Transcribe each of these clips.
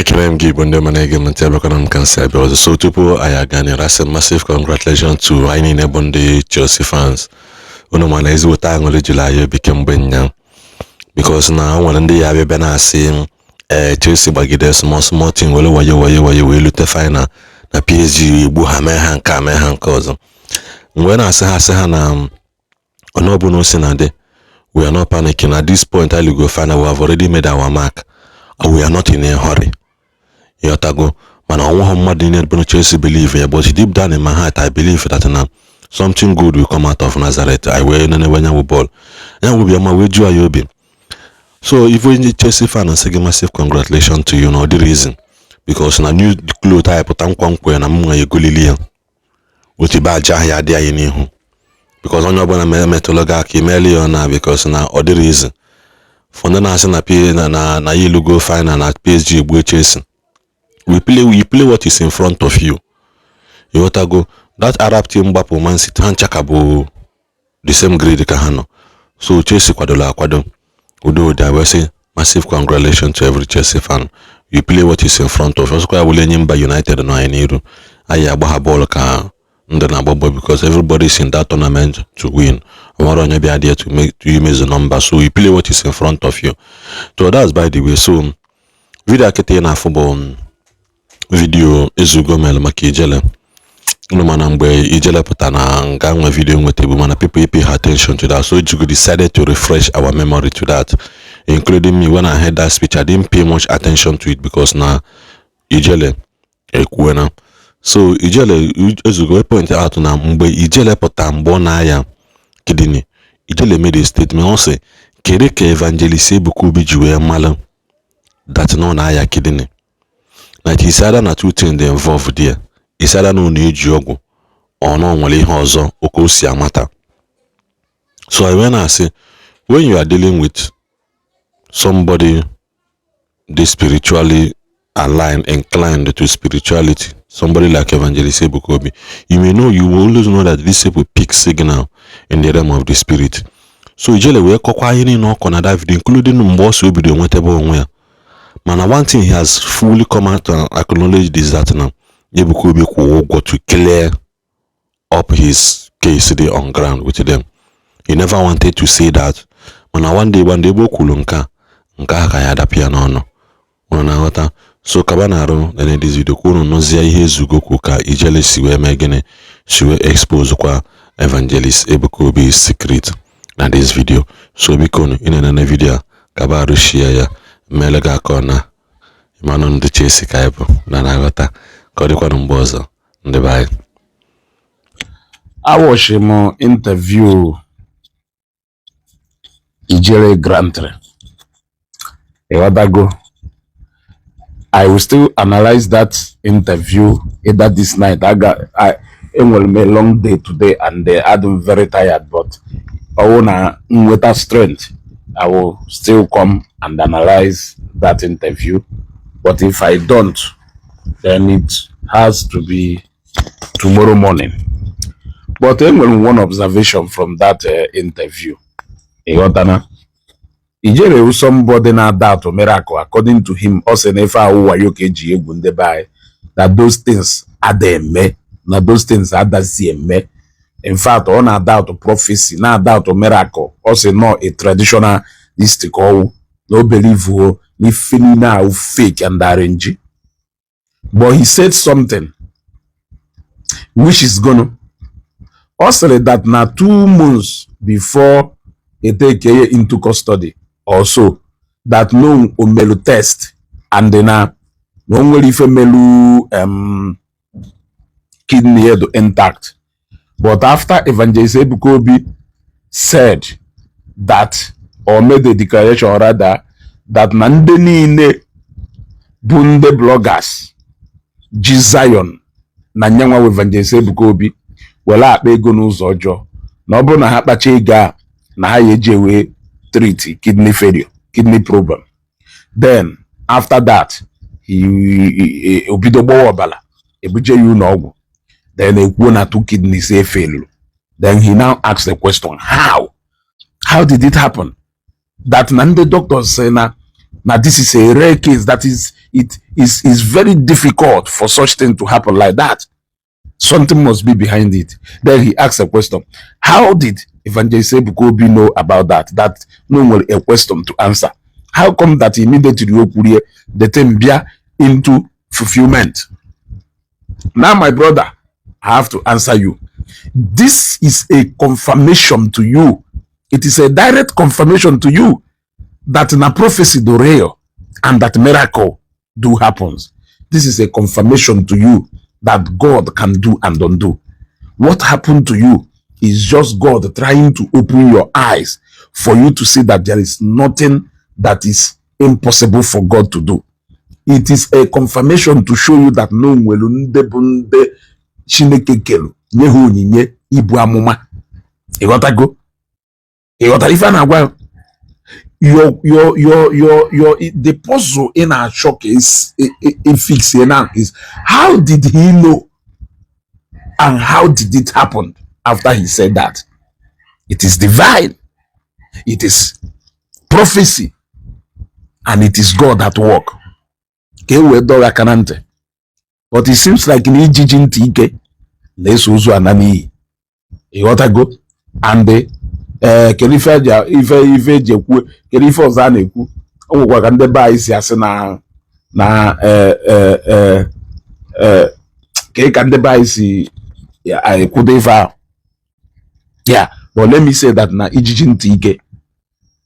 Ekele m gị, Igbo ndị ọma na-ege m ntị. Abịakwana m ka m si abịa ọzọ. So tupu anyị aga n'ihu, asị massive congratulations to anyị niile bụ ndị Chelsea fans. Unu ma na ezigbote aṅụrị juru anyị obi kemgbe nya, because na o nwere ndị ya abịa bịa na-asị ee, Chelsea gbagide small small team were wayo wayo wayo wee lute final, na PSG egbu ha, mee ha nke a, mee ha nke ọzọ. Mgbe na-asị ha, asị ha na onye ọbụla o si na dị, we are not panicking at this point. Anyị go final, we have already made our mark, we are not in a hurry. Ịghọtago? Mana ọnwụghị mmadụ niile bụ Chelsea believe ya, but deep down in my heart, I believe that na something good will come out of Nazareth. I wee nenewe nyanwụ bọọlụ, nyanwụ bịa ma wee juo anyị obi. So if onye Chelsea fan, sị gị massive congratulations to you. Na ọ dị reason, because na new cloth anyị pụta nkwa nkwa ya na m nwa egolili ya otu be aja ahụ ya adị anyị n'ihu, because onye ọbụla metụlụ gị aka imeela ya ọ na, because na ọ dịrị easy for ndị na-asị na P na na na ya elugo final, na PSG egbuo Chelsea. We play what is in front of you. Ịghọtago? That Arab team gbapụ Man City, ha ncha ka bụ the same grade ka ha nọ. So Chelsea kwadoro akwado udo ụdị. Wee sị massive congratulations to every Chelsea fan. You play what is in front of you. Ọsọkwa ya wụle enyi mba United nọ anyị n'iru, anyị agba ha bọọlụ ka ndị na-agba bọọlụ, because everybody is in that tournament to win. Nwere onye bịa there to make to imezu number. So you play what is in front of you. So that's by the way. So video akịta ị na-afụ bụ video Ezugo mere maka Ijele. Unu mana mgbe Ijele pụta na nga nwe video nweta bụ, mana people pay attention to that. So Ezugo decided to refresh our memory to that, including me. When I heard that speech, I didn't pay much attention to it because na Ijele ekwuena. So Ijele, Ezugo point out na mgbe Ijele pụta, mgbe ọ na-aya kidney, Ijele made a statement. Ọ sị kedu ka Evangelist Ebuka Obi ji wee malụ that na ọ na-aya kidney, na is either na two things dey involved there, is either na ọ na-eji ọgwụ or na ọ nwere ihe ọzọ oke o si amata. So I wee na-asị, when you are dealing with somebody dey spiritually aligned, inclined to spirituality, somebody like Evangelist Ebuka Obi, you may know, you will always know that these people pick signal in the realm of the spirit. So Ijele wee kọkwa ihe niile ọkọ na that video, including mgbe ọ si o bido nwetebe onwe ya. Mana one thing he has fully come out and acknowledged is that na Ebuka Obi kwụrụ ụgwọ to clear up his case dey on ground with them. He never wanted to say that, mana one day, one day, ebe o kwuru nke a, nke ahụ ka ya adapụ ya n'ọnụ. Unu na-aghọta? So kaba na-arụ na this video ka unu nụzie ihe Ezugo kwu, ka Ijele si wee mee gịnị, si wee expose kwa Evangelist Ebuka Obi secret na this video. So biko unu ị na-enene video a, kaba arụ share ya, mmele gị aka ọ na ịmanụ ndị Chelsea ka anyị bụ na na-aghọta. Ka ọ dịkwanụ mgbe ọzọ, ndị be anyị. Awatchi m interview Ijele grantịrị, ịghọtago? I will still analyze that interview either this night. I got I enwere m a long day today and I'm very tired, but ọwụ na nweta strength, I will still come and analyze that interview. But if I don't, then it has to be tomorrow morning. But enwere m one observation from that interview. Ịghọtana? Ijele wụ somebody na-doubt miracle. According to him, ọ sị na ife ahụ wayo ka eji egwu ndị be anyị, that those things ada eme, na those things adazi eme. In fact, ọ na-doubt prophecy, na-doubt miracle. Ọ sị nọ a traditionalist ka ọwụ, na o believe o n'ife niile ahụ fake and arrange. But he said something which is gonna, ọ sịrị that na 2 months before e take ya into custody or so, that no o melu test and na o nwere ife melu kidney ya do intact. But after Evangelist Ebuka Obi said that, or made a declaration rather, that na ndị niile bụ ndị bloggers ji Zion na nyanwa Evangelist Ebuka Obi were akpa ego n'ụzọ ọjọọ, na ọ bụrụ na ha kpacha ego a, na ha ya eji ewe treat kidney failure, kidney problem. Then after that, he obido gbawa ọbara, ebuje ya ụlọ ọgwụ, then ekwuo na two kidneys efailuru. Then he now asked the question, how did it happen that na ndị doctors say na Now this is a rare case that is it is very difficult for such thing to happen like that. Something must be behind it. Then he asked a question: how did Evangelist Ebuka Obi know about that? That no nwere a question to answer. How come that immediately o kwurie, the thing bịa into fulfillment? Now, my brother, I have to answer you. This is a confirmation to you. It is a direct confirmation to you that na prophecy do real and that miracle do happens. This is a confirmation to you that God can do and undo. What happened to you is just God trying to open your eyes for you to see that there is nothing that is impossible for God to do. It is a confirmation to show you that no nwere ndị bụ ndị Chineke kelu nye ha onyinye ibu amụma. Ịghọtago? Ịghọtara ife a na-agwa ya? Your the puzzle ị na-achọ ka e fix now is, how did he know and how did it happen after he said that? It is divine, it is prophecy, and it is God at work ka e wee dọọ aka na ntị. But it seems like na ijiji ntị ike na-eso ozu ana n'iyi. Ịghọtago? And ee, kedu ife eji ife eji ekwu? Kedu ife ọzọ a na-ekwu? O nwekwa ka ndị be anyị si asị na ee ee ee ee ka ka ndị be anyị si ekwudo ife ahụ ya. But let me say that na ijiji ntị ike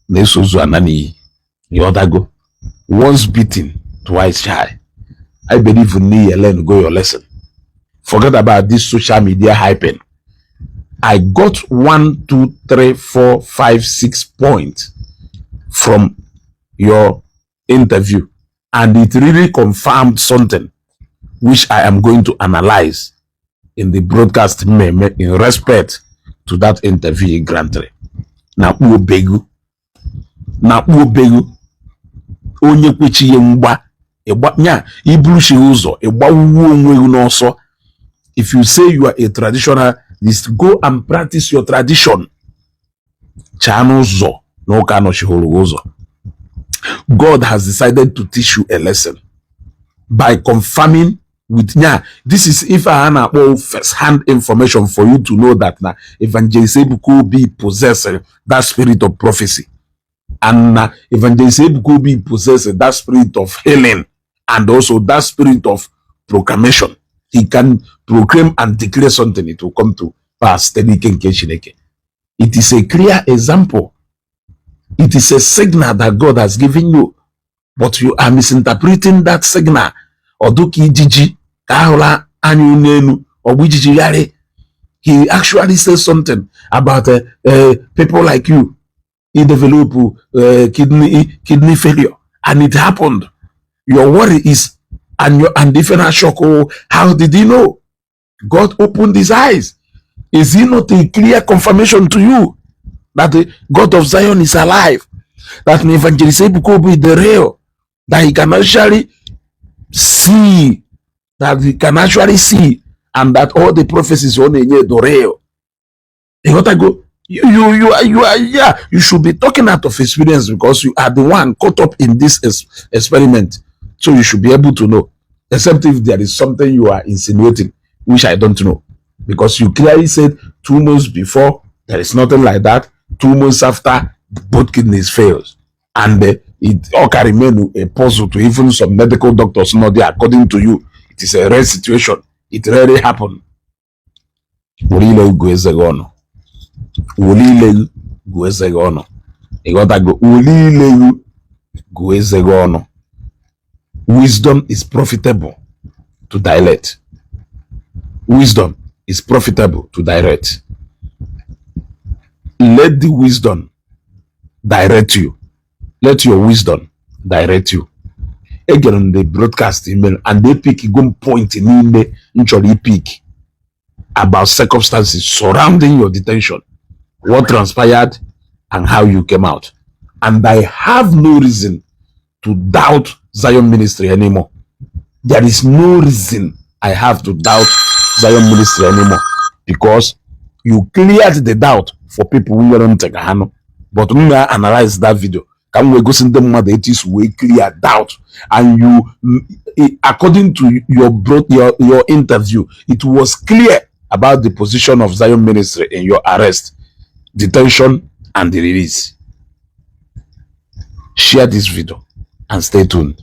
na-eso ozu ana n'iyi. Ịghọtago? Once beaten, twice shy. I believe in you learn go your lesson. Forget about this social media hyping. I got one, two, three, four, five, six points from your interview, and it really confirmed something which I am going to analyze in the broadcast meme in respect to that interview he granted. Na obegu na obegu onye kwechighị mgba ịgba nya iburuchighị ụzọ ịgbawuo onwe gị n'ọsọ. If you say you are a traditionalist, go and practice your tradition. Chaa n'ụzọ na ụka anọchighoro gị ụzọ. God has decided to teach you a lesson by confirming with nya. This is ife a na-akpọ first hand information for you to know that na Evangelist Ebuka Obi possess that spirit of prophecy and na Evangelist Ebuka Obi possess that spirit of healing and also that spirit of proclamation. He can proclaim and declare something, it will come to pass site n'ike nke Chineke. It is a clear example. It is a signal that God has given you, but you are misinterpreting that signal. Ọ dịka ijiji ka ahụla anya n'elu ọgbụ ijiji gharị. He actually says something about people like you, he develop kidney failure, and it happened. Your worry is and your and different shock. Oh, how did he know? God opened his eyes. Is he not a clear confirmation to you that the God of Zion is alive, that Evangelist Ebuka Obi the real, that he can actually see, that he can actually see, and that all the prophecies on the real? You got to go. You are, yeah, you should be talking out of experience because you are the one caught up in this experiment. So you should be able to know, except if there is something you are insinuating, which I don't know. Because you clearly said 2 months before, there is nothing like that. 2 months after, both kidneys fails. And it all can remain a puzzle to even some medical doctors not there. According to you, it is a rare situation. It rarely happen. Were ile gụọ eze gị ọnụ. Were ile gụọ eze gị ọnụ. Ịghọtago? Were ile gụọ eze gị ọnụ. Wisdom is profitable to dilate. Wisdom is profitable to direct. Let the wisdom direct you. Let your wisdom direct you. Egere m the broadcast email and they pick go point niile m chọrọ ipick about circumstances surrounding your detention, what transpired and how you came out. And I have no reason to doubt Zion Ministry anymore. There is no reason I have to doubt Zion Ministry anymore because you cleared the doubt for people who nwere ntị ka ha nụ. But m na-analyze that video. Ka m wee gosi ndị mmadụ etu isi wee clear doubt. And you, according to your interview, it was clear about the position of Zion Ministry in your arrest, detention and the release. Share this video and stay tuned.